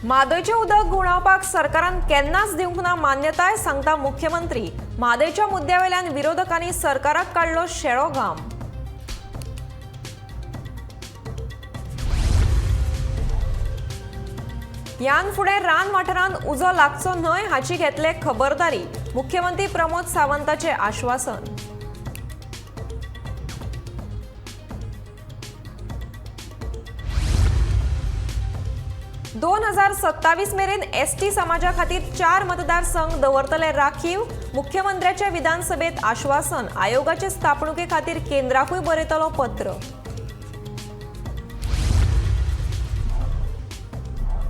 म्हादयचें उदक घुंवडावपाक सरकारान केन्नाच दिवंक ना मान्यताय, सांगता मुख्यमंत्री. म्हादयच्या मुद्द्यावेल्यान विरोधकांनी सरकाराक काडलो शेळो घाम. ह्यान फुडें रान वाठारांत उजो लागचो न्हय हाची घेतले खबरदारी, मुख्यमंत्री प्रमोद सावंताचें आश्वासन. 2027 मेरेन एसटी समाजा खातीर 4 मतदारसंघ दवरतले राखीव, मुख्यमंत्र्याच्या विधानसभेत आश्वासन. आयोगाचे स्थापणुके खातीर केंद्राकूय बरयतलो पत्र.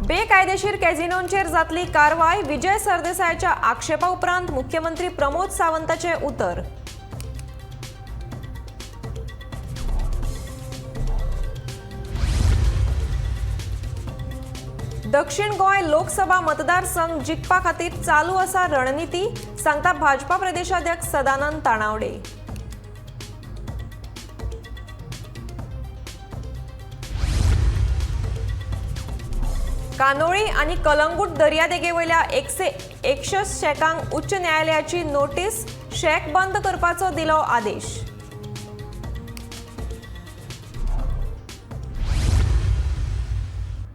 बेकायदेशीर कॅझिनोंचेर जातली कारवाय, विजय सरदेसायाच्या आक्षेपा उपरांत मुख्यमंत्री प्रमोद सावंताचें उतर. दक्षिण गोंय लोकसभा मतदारसंघ जिखपा खातीर चालू आसा रणनिती, सांगता भाजपा प्रदेशाध्यक्ष सदानंद तानावडे. कांदोळी आनी कलंगूट दर्यादेगेवयल्या 161 शॅकांक उच्च न्यायालयाची नोटीस, शॅक बंद करपाचो दिलो आदेश.